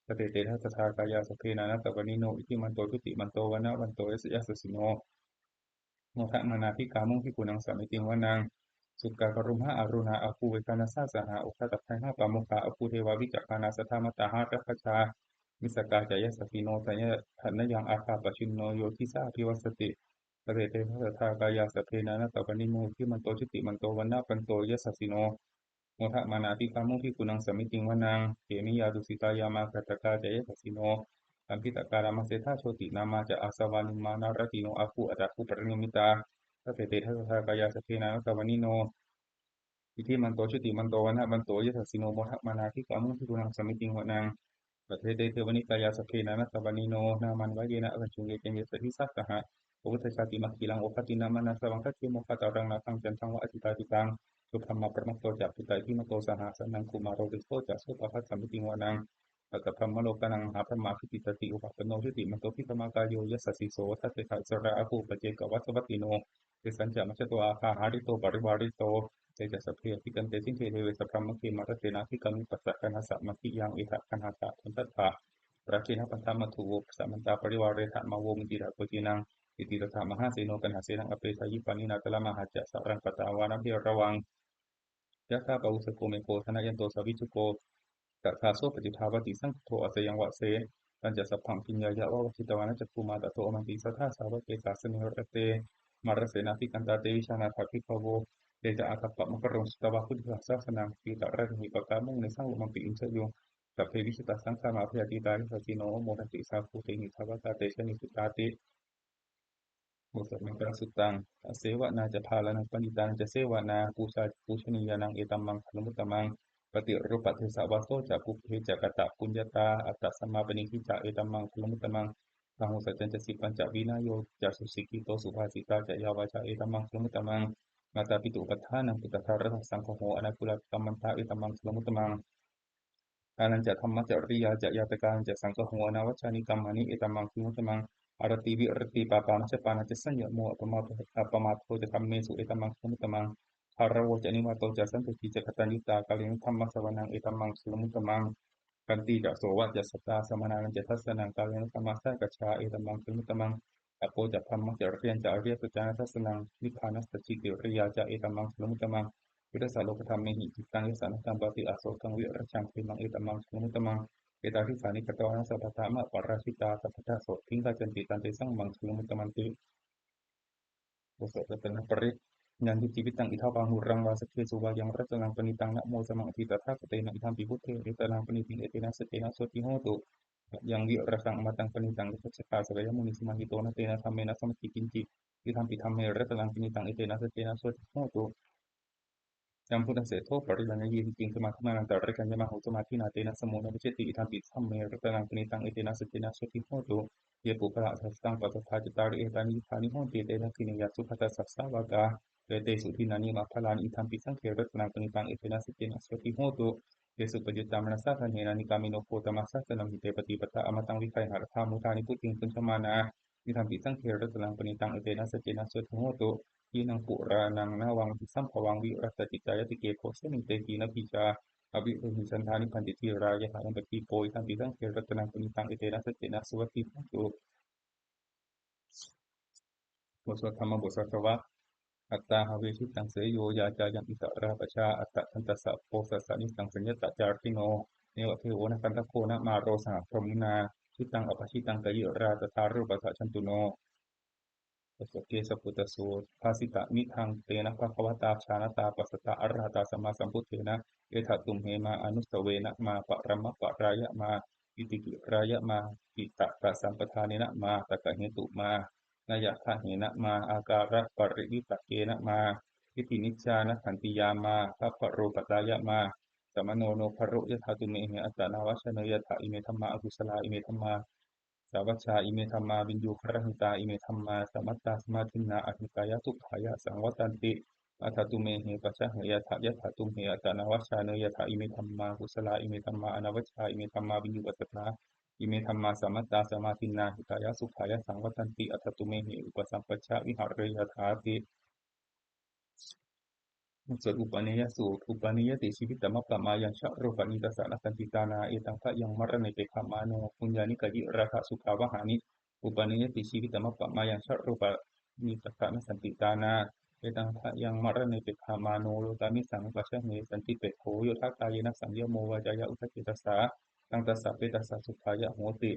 ທັດສະເຕ ທັດສະທາກາຍາ ສັບເພ ນານັດຕະວະນິໂນ ອິທິມັນໂຕ ຈຸຕິມັນໂຕ ວັນນະວັນໂຕ ຍັດສະສິໂນ ໂມທະມານາທິກາມຸງ ພິກຂຸນັງສະມິຕິງວະນັງ ສຸກກາກະລຸມຫາອາລຸນາ ອາຄູເວຄານະສາ ສະຫະ ໂອຄາຕະໄຄຫາປາໂມຄາ ອາຄູເທວາ ວິຈັກຂານາ ສັດທາມະຕາ ຫາລັກຂະຊາ ມິດສະກາຈະ ຍັດສະສິໂນ ທະຍະທະນະຍັງ ອາຄາປະຊຸນໂນ ໂຍທິສາ ອະພິວາສະຕິ ທັດສະເຕ ທັດສະທາກາຍາ ສັບເພ ນານັດຕະວະນິໂນ ອິທິມັນໂຕ ຈຸຕິມັນໂຕ ວັນນະວັນໂຕ ຍັດສະສິໂນ ໂມທະມານາທິກາມຸງ ພິກຂຸນັງສະມິຕິງວະນັງ ເຄມິຍາ ຕຸສິຕາຍາມາ ຄາຕະກາຈະ ຍັດສະສິໂນ ລຳພິຕະກາ ລາມະເສທາ ໂຊຕິນາມາຈະ ອາສະວານິມມານາຣະຕິໂນ ອາຄູ ອາທາຄູປະນິມິດຕາ ທັດສະເຕ ທັດສະທາກາຍາ ສັບເພ ນານັດຕະວະນິໂນ ອິທິມັນໂຕ ຈຸຕິມັນໂຕ ວັນນະວັນໂຕ ຍັດສະສິໂນ ໂມທະມານາທິກາມຸງ ພິກຂຸນັງສະມິຕິງວະນັງ ປັດເທເຕ ເທວະນິກາຍາ ສັບເພ ນານັດຕະວະນິໂນ ນາມານວະເຍນະ ອາຄັນຈຸງ ເຢ ເຈ ເຍ ສະທິສາ ສະຫະ ໂອວັດທະຊາຕິມະຄີລັງ ໂອຄະຕິນະມະນາສະວັງ ທັດເຂໂມຄາຕາລັງ ນາຄັງ ຈັນທັງວະ ອະຈິຕາທິຕັງ ສຸບຣະມະປະມະໂຕຈະ ປຸດຕາທິມະໂຕ ສະຫະ ສະນັງ ກຸມາໂຣ ຕິໂສຈະ ໂສພະຄະສະມິຕິງວະນັງ ສັດຕະພຣມະໂລການັງ ມະຫາພຣມາພິຕິຕະຕິ ໂອພະປັນໂນ ຈຸຕິມັນໂຕ ພິກຂະມາກາໂຍ ຍັດສະສິໂສ ທັດສະທະ ອິດສະຣະອາຄູ ປະເຈກະວະສະວັດຕິໂນ ເຕສັນຈະ ມະດຊະໂຕ ອາຄາຫາລິໂຕ ປະລິວາລິໂຕ ເຕຈະສະເພ ອະທິກັນເຕ ສິງເຄ ເທເວ ສະພຣາມະເຄ ມາຣະເສນາທິກາມິ ປັດສະກັນຫະສະ ມັກຂະຍັງ ເອທະກັນຫະສະ ທັນທັດຖະ ຣາເກນະ ປະທາມະທຸ ໂອພະສະມັນຕາ ປະລິວາເຣທະ ມາໂວ ມຸນິລາໂພ ເຈນະ ນິຕິຕະທະ ມະຫາເສໂນ ກັນຫະເສນະ ອະເປສາຍິ ປານິນາ ຕະລະມະຫາດຈະ ສະລັງ ປະຕາວານະ ເພຣະວັງ ຍະຖາ ປາວຸສະໂກ ເມໂຄ ທະນະຍັນໂຕ ສາວິຈຸໂກ ຕະຖາ ໂສ ປະຈຸທາວະຕິ ສັງໂທ ອາສະຍັງ ວະເສ ຕັນຈະ ສັບພັງ ພິນຍາຍະ ວະ ວະຊິຕະວານະ ຈັກຂຸມາ ຕະໂທ ອະມັນຕິ ສັດທາ ສາວະເກ ສາສະເນ ຣະເຕ ມາຣະເສນາ ພິກັນຕາ ເຕ ວິຊານາຖາ ພິກຂະໂວ ເຕຈະ ອາກັບປະ ມະກະລຸງ ສຸຕະວາ ພຸດທິພາສາສະນັງ ທີຕະຣະເນຫິ ປະກາມຸງ ເນສັງ ໂລມັງປິ ອຸນຊະຍຸງ ສັບເພ ວິຈິດຕາ ສັງຄາມາ ພະຍາທິຕາ ຍັດສະສິໂນ ໂມທັນຕິ ສາໂຄ ເຕຫິ ທາວະກາ ເຕຊະນິ ສຸຕາຕິ ບົດສວດມັງຄະລະສຸດຕັງ ອະເສວະນາຈະ ພາລະນັງ ປະນີຕານັງຈະ ເສວະນາ ປູຊາຈະ ປູຊະນີຍານັງ ເອຕະມັງຄະລະມຸດຕະມັງ ປະຕິຮູປະເທສະວາໂສຈະ ປຸບເພຈະກະຕະປຸນຍະຕາ ອັດຕະສຳມາປະນິທິຈະ ເອຕະມັງຄະລະມຸດຕະມັງ ບາຫຸສັດຈັນຈະ ສິບປັນຈະ ວິນະໂຍຈະ ສຸສິກຂິໂຕ ສຸພາສິຕາຈະ ຍາວາຈາ ເອຕະມັງຄະລະມຸດຕະມັງ ມາຕາປິຕຸປະທານັງ ພຸດທະທາຣະທັງ ສັງຄະໂຫ ອະນາກຸລະກຳມັນທາ ເອຕະມັງຄະລະມຸດຕະມັງ ທານັນຈະ ທຳມະຈະລິຍາຈະ ຍາຕະການັນຈະ ສັງຄະໂຫ ອະນາວັດຊານິກຳມານິ ເອຕະມັງຄະລະມຸດຕະມັງ ອາລະຕີ ວິລະຕີ ປາປາ ມັດຈະປານາຈະ ສັນຍະໂມ ອັບປະມາ ອັບປະມາໂທຈະ ທຳເມສຸ ເອຕະມັງຄະລະມຸດຕະມັງ ທາລະໂວຈະ ນິວາໂຕຈະ ສັນໂຕທິຈະ ກະຕັນຍູຕາ ກາເລນະ ທຳມະສະວະນັງ ເອຕະມັງຄະລະມຸດຕະມັງ ຂັນຕິຈະ ໂສວະຈະ ສັດຕາ ສະມະນານັນຈະ ທັດສະນັງ ກາເລນະ ທຳມະສາກະຊາ ເອຕັມມັງຄະລັງ ອຸດຕະມັງ ຕັບໂປຈະ ທຳມະຈະເຣຍນຈະ ອະລິຍະສັດຈານະ ທັດສະນັງ ນິບພານະ ສັດຈິກິລິຍາຈະ ເອຕັມມັງຄະລັງ ອຸດຕະມັງ ພຸດທະສາໂລກະທຳເມຫິ ຈິດຕັງ ຍະສາ ນະ ກຳປະຕິ ອະໂສກັງ ວິຣະຈັງ ເຂມັງ ເອຕັມມັງຄະລັງ ອຸດຕະມັງ ເອຕາທິ ສານິ ກະຕວາ ນະ ສັບພະທາ ມະ ປະຣາຊິຕາ ສັບພະທາ ໂສ ທິງ ກາຈັນຕິ ຕັນເຕສັງ ມັງຄະລັງ ມຸດຕະມັນຕິ. ບົດສວດລັດຕະນະປະລິດ ຍັງ ກິດ ຈີວິຕັງ ອິດຖະວາ ຫຸລັງວາ ສັກເຂ ສຸ ວາຍັງ ລັດຕະນັງ ປະນີຕັງ ນະໂມ ສະ ມັງ ອະທິ ຕະຖາ ຄະ ເຕ ນະ ອິດຖະປິ ບຸດ ເທ ເອ ຕະ ນັງ ປະນີຕິ ເອ ເຕ ນະ ສັກເຂ ນະ ໂສ ທິ ໂຫ ຕຸ ຍັງ ວິຣະ ສັງ ອະ ມະ ຕັງ ປະນີຕັງ ຍະ ທະ ສະ ກາ ສະ ກະ ຍະ ມຸ ນີ ສະ ມະ ຫິ ໂຕ ນະ ເຕ ນະ ທຳ ເມ ນະ ສະ ມັດ ຈິ ກິນ ຈິ ອິ ທັມ ປິ ທຳ ເມ ລັດຕະນັງ ປະນີຕັງ ເອ ເຕ ນະ ສັກເຂ ນະ ໂສ ທິ ໂຫ ຕຸ ຍັງ ພຸດທະ ເສ ໂທ ປະລິວັນນະ ເຢ ເຢ ຈິ ສະ ມາ ທິ ມາ ນັນ ຕະ ເຣ ກັນ ຍະ ມະ ໂຫ ສະ ມາ ທິ ນາ ເຕ ນະ ສະ ໂມ ນະ ວິ ເຊ ຕິ ອິ ທັມ ປິ ທຳ ເມ ລັດຕະນັງ ປະນີຕັງ ເອ ເຕ ນະ ສັກເຂ ນະ ໂສ ທິ ໂຫ ຕຸ ເຢ ປຸກ ຄະ ລະ ສະ ສະ ຕັງ ປະ ສະ ທາ ຈັດຕາ ລິ ເອ ຕາ ນິ ຍຸ ທາ ນິ ໂຫ ຕິ ເຕ ນະ ຄີ ເນ ຍະ ສຸ ພັດ ຕະ ສະ ສາ ວະ ກາ ເອ ເຕ ສຸ ທິ ນາ ນິ ມະ ພະ ລາ ນິ ອິ ທັມ ປິ ສັງ ເຂ ລັດຕະນັງ ປະນີຕັງ ເອ ເຕ ນະ ສັກເຂ ນະ ໂສ ທິ ໂຫ ຕຸ ເຢ ສຸ ປະ ຍຸດ ຕາ ມະ ນະ ສາ ຄະ ເນ ນາ ນິ ກາ ເມ ໂນ ໂຄ ຕະ ມະ ສາ ສະ ນຳ ຫິ ເຕ ປະ ຕິ ປະ ຕາ ອະ ມະ ຕັງ ວິ ໄຄ ຫະ ຣະ ທາ ມຸ ທາ ນິ ປຸ ຕິງ ກຸນ ຊະ ມາ ນາ ອິ ທັມ ປິ ສັງ ເຂ ລັດຕະນັງ ປະນີຕັງ ເອ ເຕ ນະ ສັກເຂ ນະ ໂສ ທິ ໂຫ ຕຸ ເຢ ນັງ ປຸ ຣາ ນັງ ນະ ວັງ ທິ ສຳ ພະ ວັງ ວິ ຣະ ຕະ ຈິດ ຕາ ຍະ ຕິ ເກ ໂຄ ສະ ມິ ເຕ ຄີ ນະ ພີ ຈາ ອະ ວິ ໂຣ ຫິ ສັນ ທາ ນິ ພັນ ຕິ ທີ ຣາ ຍະ ຖາ ຍັງ ປະ ທີ ໂປ ອິ ທັມ ປິ ສັງ ເຂ ລັດຕະນັງ ປະນີຕັງ ເອ ເຕ ນະ ສັກເຂ ນະ ໂສ ທິ ໂຫ ຕຸ ບົດສວດທຳມະບົດສັດສະວະ ອັດຕາ ຫະ ເວ ຊິ ຕັງ ເສ ໂຍ ຢາ ຈາ ຍັງ ອິ ສະ ຣາ ປະ ຊາ ອັດຕະ ທັນ ຕະ ສະ ໂພ ສະ ສະ ນິ ສັງ ສັນ ຍະ ຕະ ຈາ ຣິ ໂນ ເນ ວະ ເທ ໂອ ນະ ຄັນ ທະ ໂຄ ນະ ມາ ໂຣ ສະ ຫະ ພຣາ ມຸ ນາ ຊິ ຕັງ ອະ ພະ ຊິ ຕັງ ກະ ຍິ ຣາ ຕະ ທາ ໂຣ ປະ ສະ ຈັນ ຕຸ ໂນ ບົດສວດເກສະປຸດຕະສູດ ພາສິຕະ ມິ ທັງ ເຕ ນະ ພະ ຄະ ວະ ຕາ ຊາ ນະ ຕາ ປັສ ສະ ຕະ ອະ ຣະ ຫະ ຕາ ສຳ ມາ ສຳ ພຸດ ເທ ນະ ເອ ທະ ຕຸມ ເຫ ມາ ອະ ນຸ ສະ ເວ ນະ ມາ ປະ ຣະ ມະ ປະ ຣາ ຍະ ມາ ປິ ຕິ ກິ ຣາ ຍະ ມາ ປິ ຕະ ຕະ ສຳ ປະ ທາ ເນ ນະ ມາ ຕະ ກະ ເຫ ຕຸ ມາ ນະ ຍະ ທະ ເຫ ນະ ມາ ອາ ກາ ຣະ ປະ ຣິ ວິ ຕະ ເກ ນະ ມາ ພິ ທີ ນິດ ຈາ ນະ ຂັນ ຕິ ຍາ ມາ ພະ ພະ ໂຣ ປະ ຕາ ຍະ ມາ ສະ ມະ ໂນ ໂນ ພະ ໂຣ ຍະ ທະ ຕຸມ ເມ ເຫ ອັດຕະ ນາ ວັດຊາ ເນ ຍະ ທະ ອິ ເມ ທຳ ມາ ອະ ກຸສະ ລາ ອິ ເມ ທຳ ມາ ສາ ວັດຊາ ອິ ເມ ທຳ ມາ ວິນ ຢູ ຄະ ຣະ ຫິ ຕາ ອິ ເມ ທຳ ມາ ສະ ມັດ ຕາ ສະ ມາ ທິນ ນາ ອະ ຫິ ກາ ຍະ ສຸ ຂາ ຍະ ສັງ ວັດ ຕັນ ຕິ ອະ ທະ ຕຸມ ເມ ເຫ ປະ ຊະ ເຫ ຍະ ທະ ຍະ ທະ ຕຸມ ເຫ ອັດຕະ ນາ ວັດຊາ ເນ ຍະ ທະ ອິ ເມ ທຳ ມາ ອະ ກຸສະ ລາ ອິ ເມ ທຳ ມາ ອະ ນາ ວັດຊາ ອິ ເມ ທຳ ມາ ວິນ ຢູ ປັດ ສະ ຕາ ອິ ເມ ທຳ ມາ ສະ ມັດ ຕາ ສະ ມາ ທິນ ນາ ອະ ຫິ ກາ ຍະ ສຸ ຂາ ຍະ ສັງ ວັດ ຕັນ ຕິ ອະ ທະ ຕຸມ ເມ ເຫ ອຸປະ ສຳ ປັດ ຊະ ວິຫາ ເຣ ຍະ ຖາ ຕິ ບົດສວດອຸປະເນຍະສູດ ອຸປະເນຍະຕິ ຊີວິຕະ ມັບ ປະ ມາ ຍັງ ຊະ ໂຣ ປະ ນີ ຕະ ສະ ນະ ສັນ ຕິ ຕາ ນາ ເອຕັງ ພະ ຍັງ ມະຣະເນ ເປ ຂະ ມາ ໂນ ປຸນ ຍາ ນິ ກະ ຢິ ຣາ ທະ ສຸ ຂາ ວະ ຫາ ນິ ອຸປະເນຍະຕິ ຊີວິຕະ ມັບ ປະ ມາ ຍັງ ຊະ ໂຣ ປະ ນີ ຕະ ສະ ນະ ສັນ ຕິ ຕາ ນາ ເອຕັງ ພະ ຍັງ ມະຣະເນ ເປ ຂະ ມາ ໂນ ໂລກາມິ ສັງ ປະ ຊະ ເຫ ສັນ ຕິ ເປ ໂຄ ໂຍ ທະ ກາ ເຍ ນະ ສັງ ຍະ ໂມ ວາ ຈາ ຍະ ອຸ ສະ ເຈ ຕະ ສາ ຕັງ ຕະ ສະ ເປ ຕະ ສະ ສຸ ຂາ ຍະ ໂຫ ຕິ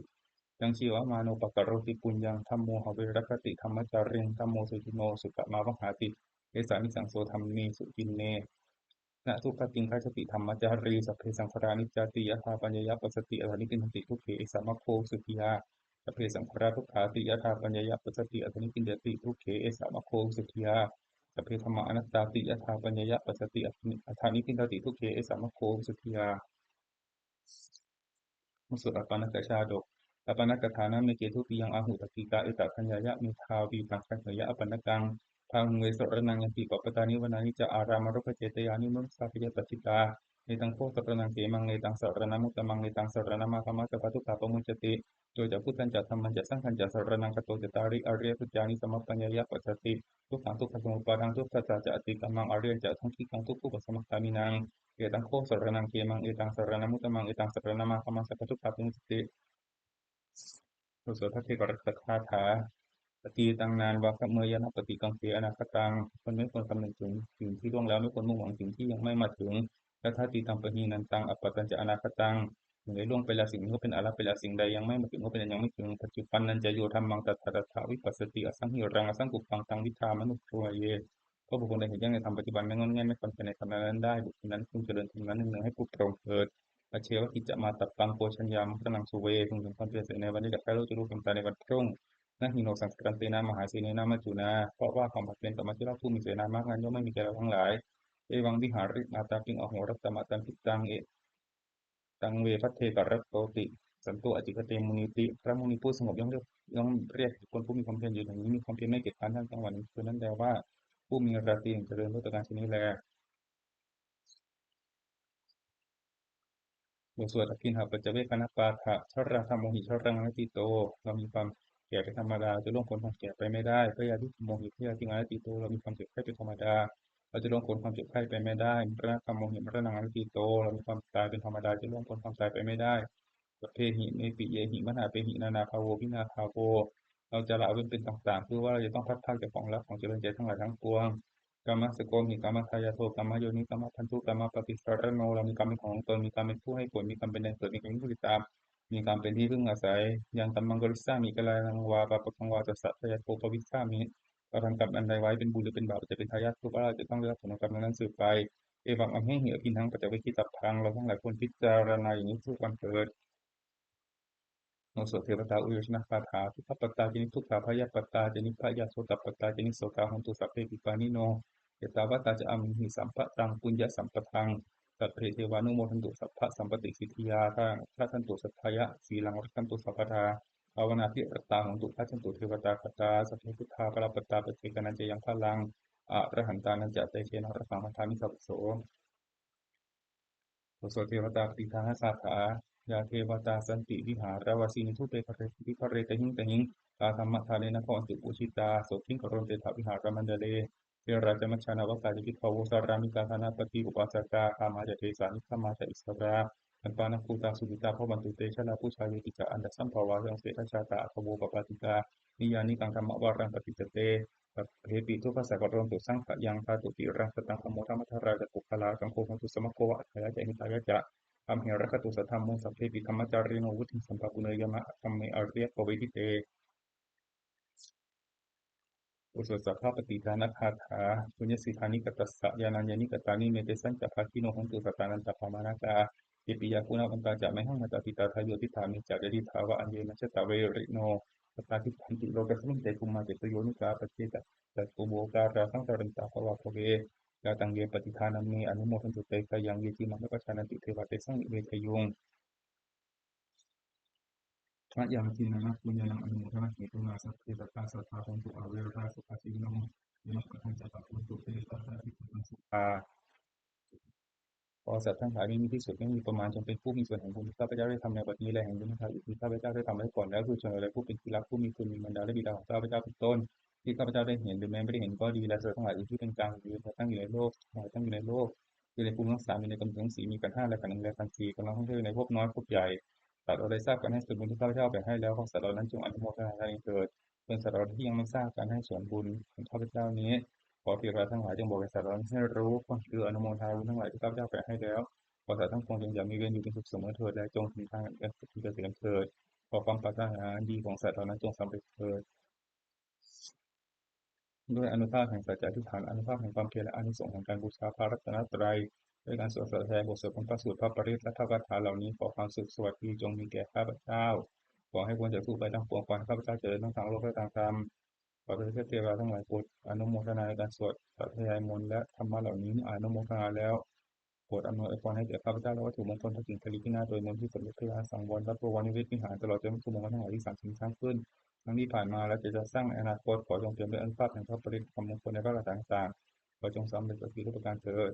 ຍັງ ຊີວະ ມາ ໂນ ປະ ກະ ໂຣ ຕິ ປຸນ ຍັງ ທຳ ໂມ ຫະ ເວ ຣັກ ຂະ ຕິ ທຳ ມະ ຈາ ຣິງ ທຳ ໂມ ສຸ ຈິນ ໂນ ສຸ ຂະ ມາ ວະ ຫາ ຕິ ເອ ສາ ນິ ສັງ ໂສ ທຳ ເມ ສຸ ຈິນ ເນ ນະ ທຸກ ຂະ ຕິງ ຄະ ຈະ ຕິ ທຳ ມະ ຈາ ຣີ ສັບ ເພ ສັງ ຂາ ຣາ ນິດ ຈາ ຕິ ຍະ ຖາ ປັນ ຍາ ຍະ ປັດ ສະ ຕິ ອັດ ຖາ ນິ ກິນ ຕະ ຕິ ທຸກ ເຂ ເອ ສາ ມັກ ໂຄ ສຸ ຂ ຍາ ສັບ ເພ ສັງ ຂາ ຣາ ທຸກ ຂາ ຕິ ຍະ ຖາ ປັນ ຍາ ຍະ ປັດ ສະ ຕິ ອັດ ຖາ ນິ ກິນ ຕະ ຕິ ທຸກ ເຂ ເອ ສາ ມັກ ໂຄ ສຸ ຂ ຍາ ສັບ ເພ ທຳ ມາ ອະ ນັດ ຕາ ຕິ ຍະ ຖາ ປັນ ຍາ ຍະ ປັດ ສະ ຕິ ອັດ ຖາ ນິ ກິນ ຕະ ຕິ ທຸກ ເຂ ເອ ສາ ມັກ ໂຄ ສຸ ຂ ຍາ ບົດສວດອະປານະກະຊາດົກ ອະປານະກະຖານາ ເມ ເກ ທຸຕິ ຍັງ ອາ ຫຸ ຕະ ກິ ກາ ເອ ຕະ ທັນ ຍາ ຍະ ເມ ທາ ວີ ຕັງ ຄະ ເຫ ຍະ ອະປານະກັງ ພາ ຫຸ ເວ ສະ ຣະ ນັງ ຍັນ ຕິ ປະ ປະ ຕາ ນິ ວັນ ນາ ນິ ຈະ ອາ ຣາ ມະ ໂຣ ພະ ເຈ ຕະ ຍາ ນິ ມຸ ສາ ພະ ຍາ ຕະ ຈິ ຕາ ເນ ຕັງ ໂຄ ສະ ຣະ ນັງ ເຂ ມັງ ເນ ຕັງ ສະ ຣະ ນະ ມຸດ ຕະ ມັງ ເນ ຕັງ ສະ ຣະ ນະ ມາ ກາ ມາ ສະ ພະ ທຸກ ຂະ ປະ ມຸດ ຈະ ຕິ ໂຍ ຈະ ພຸດ ທັນ ຈະ ທຳ ມັນ ຈະ ສັງ ຄັນ ຈະ ສະ ຣະ ນັງ ຄະ ໂຕ ຈະ ຕາ ຣິ ອະ ຣິ ຍ ສັດ ຈາ ນິ ສະ ມະ ປະ ຍາ ຍະ ປັດ ສະ ຕິ ທຸກ ທັງ ທຸກ ຂະ ສົມ ອຸ ປາ ທັງ ທຸກ ທັດ ສະ ຈະ ອະ ຕິ ກະ ມັງ ອະ ຣິ ຍ ຈະ ທັງ ຄີ ຄັງ ທຸກ ຄູ ປະ ສະ ມະ ກາ ມິ ນັງ ເອ ຕັງ ໂຄ ສະ ຣະ ນັງ ເຂ ມັງ ເນ ຕັງ ສະ ຣະ ນະ ມຸດ ຕະ ມັງ ເນ ຕັງ ສະ ຣະ ນະ ມາ ກາ ມາ ສະ ພະ ທຸກ ຂະ ປະ ມຸດ ຈະ ຕິ ສົດໆ ທັກ ເທ ກະ ຣັກ ຕະ ຄາ ຖາ ອະ ຕີ ຕັງ ນານ ວາ ກະ ເມ ຍາ ນະ ປະ ຕິ ກັງ ເຂ ອະ ນາ ຄະ ຕັງ ຄົນໄມ່ຄວນຄຳນຶງເຖິງສິ່ງທີ່ລ່ວງແລ້ວ ໄມ່ຄວນມຸ່ງຫວັງສິ່ງທີ່ຍັງໄມ່ມາເຖິງ ຍະ ຖາ ອະ ຕີ ຕັງ ປະ ຫິ ນັນ ຕັງ ອະ ປະ ຕັນ ຈະ ອະ ນາ ຄະ ຕັງ ສິ່ງໃດລ່ວງໄປແລ້ວ ສິ່ງນັ້ນກໍເປັນອາລັບໄປແລ້ວ ສິ່ງໃດຍັງໄມ່ມາເຖິງກໍເປັນອັນຍັງໄມ່ເຖິງ ປັດ ຈຸບັນ ນັນ ຈະ ໂຍ ທຳ ມັງ ຕະ ຖາ ຕະ ຖາ ວິ ປັດ ສະ ຕິ ອະ ສັງ ຫິ ຣັງ ອະ ສັງ ກຸ ພັງ ຕັງ ວິ ທາ ມະ ນຸ ໂຣ ຍ ເຍ ເພາະບຸກຄົນໃດເຫັນແຈ້ງໃນທຳປັດຈຸບັນ ແມ່ນງອນແງ່ນ ແມ່ນຂວັນໃຈໃນທຳນັ້ນໆໄດ້ ບຸກຄົນນັ້ນຈົ່ງຈະເລີນທຳນັ້ນເນືອງໆໃຫ້ປຸກໂປ່ງເທີດ ອະ ເຊ ວະ ກິດ ຈະ ມາ ຕັບ ປັງ ໂພ ຊະ ຍາ ມັງ ຣະ ນັງ ສຸ ເວ ເພື່ອງເຖິງຄວາມປະເສີດໃນວັນນີ້ ຈະ ໃຄ່ ໂລ ຈະ ໂລ ຄວາມຕາຍໃນວັນພລຸງ ນະ ຫິ ໂນ ສັງ ສະ ກັນ ເຕ ນະ ມະ ຫາ ເສ ເນ ນະ ມະ ຈຸ ນາ ເພາະວ່າຄວາມພັດແພງກັບມັດຈຸລາດຜູ້ມີເສນາ ມາກນັ້ນ ຍ່ອມໄມ່ມີແກ່ເຮົາທັງຫຼາຍ ເອ ວັງ ວິຫາ ຣິ ມາ ຕາ ປິງ ອະ ໂຫ ລັດ ຕະ ມະ ຕັນ ພິ ຕັງ ເອ ຕັງ ເວ ພັດ ເທ ກະ ຣັດ ໂຕ ຕິ ສັນ ໂຕ ອະ ຈິ ຄະ ເຕ ມຸ ນີ ຕິ ພະມຸນີຜູ້ສະຫງົບ ຍ່ອມຮຽກ ຍ່ອມຮຽກບຸກຄົນຜູ້ມີຄວາມພຽນຢູ່ໃນທີ່ນີ້ ມີຄວາມພຽນໄມ່ເກັດການທັງກາງວັນທັງຄືນນັ້ນແລ ວ່າ ຜູ້ມີລາຕີຈົ່ງຈະເລີນດ້ວຍປະການຊະນີ້ແລ. ບົດສວດ ອະພິນຫະປັດຈະເວກຂະນະປາຖະ ຊະລາ ທະ ໂມຫິ ຊະລັງ ອະ ນາ ທິ ໂຕ ເຮົາມີຄວາມແກ່ເປັນທຳມະດາ ຈະລ່ວງພົ້ນຄວາມແກ່ໄປໄມ່ໄດ້ ພະຍາທິ ທະ ໂມຫິ ພະຍາທິ ອະ ນາ ທິ ໂຕ ເຮົາມີຄວາມເຈັບໄຂ້ເປັນທຳມະດາ เราจะล่วงพ้นความเจ็บไข้ไปไม่ได้ มรณะธัมโมหิ มรณังอนัตถิโต เรามีความตายเป็นธรรมดา จะล่วงพ้นความตายไปไม่ได้ สัพเพหิ เนปิ เยหิ มหาเปหิ นานาภาโว วินาภาโว เราจะละเว้นเป็นต่างๆ คือว่าเราจะต้องพลัดพรากจากของรักของเจริญใจทั้งหลายทั้งปวง กรรมสโกหิ กรรมทายาโท กรรมโยนิ กรรมพันธุ กรรมปฏิสารโน เรามีกรรมเป็นของตน มีกรรมเป็นผู้ให้ผล มีกรรมเป็นแดนเกิด มีกรรมเป็นผู้ติดตาม มีกรรมเป็นที่พึ่งอาศัย ยังกัมมังกริสสามิ กัลยาณังวา ปาปกังวา ตัสสะทายาโท ภวิสสามิ เราทำกรรมอันใดไว้ เป็นบุญหรือเป็นบาป จะเป็นทายาททุกข์ เราจะต้องได้รับผลของกรรมนั้นๆ สืบไป เอวัง อัมเหหิ อภิณหัง ปัจจเวกขิตัพพัง เราทั้งหลายควรพิจารณาอย่างนี้ทุกวันเถิด บทสวดเทวตาอุยโยชนคาถา ทุกขปัตตา จะนิทุกขา ภยปัตตา จะนิพยา โสตปัตตา จะนิโสกา โหนตุ สัพเพปิ ปานิโน เอตาวัตตา จะ อัมเหหิ สัมปะตัง ปุญญสัมปะทัง สัพเพ เทวานุโมทันตุ สัพพะสัมปะติสิทธิยา ทักขันตุ สัทธายะ สีลัง รักขันตุ สัพพะทา ภาวนาภิรัตตา โหนตุ พัชชันตุ เทวตาคตา สัพเพ พุทธา บลปัตตา ปัจเจกานัญจะยัง บลัง อรหันตานัญจะ เตเชนะ รักขัง พันธามิ สัพพะโส บทสวดเทวตาปฏิทานคาถา ยาเทวตา สันติวิหารวาสินี ธูเป ฆะเร สะยิ ภะเร ตะหิง ตะหิง ตาธัมมะทาเนนะ ภะวันตุ ปูจิตา โสตถิง กะโรนเตถะ วิหารมันดะเล เทรา จะ มัชฌา นาวกา จะ ภิกขะโว สารามิกา ทานะปะตี อุปาสกา คามา จะ เดสา นิคคมา จะ อิสสะรา กัณปา นะ ภูตา สุขิตา ภะวันตุ เต ชะ ลา ปูชา เย ปิ จะ อันตะ สัมภะวา ยัง เสทะ ชาตา อะทะ โว ปะปาติกา นิยา นิ กัง ธัมมะ วารัง ปะติจจเต สัพเพ ปิ ทุกขะ สะ กะโรนตุ สังขะ ยัง ทาตุ ติ รัง สะ ตัง ธัมโม ธัมมะทารา จะ ปุคคะลา สัง โฆ โหนตุ สะ มะ โก วะ อัตถายะ จะ หิตายะ จะ อัมเหระ ขะ ตุ สะ ธัมโม สัพเพ ปิ ธัมมาจาริโน วุฒิ สัม ปะ ปุเนยยะมะ อะ ธัมเม อะ ริยะ โก เว ทิ เต บทสวดสัพพะปฏิทานคาถา ปุญญสิทธานิกะตัสสะ ยานัญญานิกะตานิ เมเตสัญจะ ภาคิโน โหนตุ สัตตานันตะ ปะมาณะกา เย ปิ ยา กุณะวันตา จะ มะหัง มาตา ปิตา ทาโย ทิฏฐา เม จะ ยะ ทิฏฐาวะ อัญเยนะ ชะ ตะ เวริโน สะ ตา ทิฏฐันติ โลกัสมิน เต ภุมมา เจโต โย นิ กา ปัจเจกะ จัตตุ โว การา สัง สะ รันตา ภะ วะ ภะ เว ยา ตัง เย ปะติทานัง เม อะ นุโม ทันตุ เต ชะ ยัง เย จิ มัง นะ ปะ ชา นันติ เท วา เต สัง นิ เว ชะ ยุง มะ ยัง จิ นะ นะ ปุญญานัง อะ นุ โม ทะ นะ เห ตุ นา สัพ เพ สัตตา สัตถา โหนตุ อะ เว ร ะ ตา สุขะ จี วิ โน โห ติ นะ ปะ ทัญ จะ ปะ ปุ ณ ตุ เต ชะ ตา ทิฏฐา สุ ขะ ขอสัตว์ทั้งหลายไม่มีที่สุดไม่มีประมาณ จงเป็นผู้มีส่วนแห่งบุญที่ข้าพเจ้าได้ทำในบัดนี้ และแห่งบุญทั้งหลายอื่นที่ข้าพเจ้าได้ทำไว้ก่อนแล้ว คือชนอะไรผู้เป็นที่รัก ผู้มีคุณ มีมารดา และบิดาของข้าพเจ้าเป็นต้น ที่ข้าพเจ้าได้เห็นหรือแม้ไม่ได้เห็นก็ดี และสัตว์ทั้งหลายอื่นที่เป็นกลางหรือทั้งอยู่ในโลก ทั้งหลายตั้งอยู่ในโลก อยู่ในภูมิทั้งสาม อยู่ในกำเนิดทั้งสี่ มีขันธ์ห้าและขันธ์หนึ่งและขันธ์สี่ กำลังท่องเที่ยวอยู่ในภพน้อยภพใหญ่ สัตว์เราได้ทราบการให้ส่วนบุญที่ข้าพเจ้าแผ่ให้แล้ว ขอสัตว์เหล่านั้นจงอนุโมทนาในเถิด ส่วนสัตว์เราที่ยังไม่ทราบการให้ส่วนบุญของข้าพเจ้านี้ ขอเทวดาทั้งหลายจงบอกแก่สัตว์เหล่านั้นให้รู้ ควรคืออนุโมทนาบุญทั้งหลายที่ข้าพเจ้าแผ่ให้แล้ว ขอสัตว์ทั้งปวงจงอย่ามีเวรอยู่เป็นสุขเสมอเถิด และจงถึงทางอันเป็นสุขอันเกษมเถิด ขอความปรารถนาอันดีของสัตว์เหล่านั้นจงสำเร็จเถิด ด้วยอานุภาพแห่งสัจจะอธิษฐาน อานุภาพแห่งความเพียร และอานิสงส์แห่งการบูชาพระรัตนตรัย ด้วยการสวดสาธยายบทสวดมนต์พระสูตร พระปริตร และพระคาถาเหล่านี้ ขอความสุขสวัสดีจงมีแก่ข้าพเจ้า ขอให้พ้นจากทุกข์ภัยทั้งปวง ขอให้ข้าพเจ้าเจริญทั้งทางโลกและทางธรรม ขอเทพเทวาทั้งหลายโปรดอนุโมทนาในการสวดสาธยายมนต์และธรรมะเหล่านี้ อนุโมทนาแล้ว โปรดอำนวยอวยพรให้แก่ข้าพเจ้าและวัตถุมงคลพระสิงคลีพินาศโดยมนต์ที่สมเด็จพระสังวรและบวรนิเวศวิหาร ตลอดจนวัตถุมงคลทั้งหลายที่สร้างสร้างขึ้น ทั้งที่ผ่านมาและจะสร้างในอนาคต ขอจงเปี่ยมด้วยอานุภาพแห่งพระปริตร คำมงคลในพระคาถาต่างๆ ขอจงสำเร็จสักทีทุกประการเถิด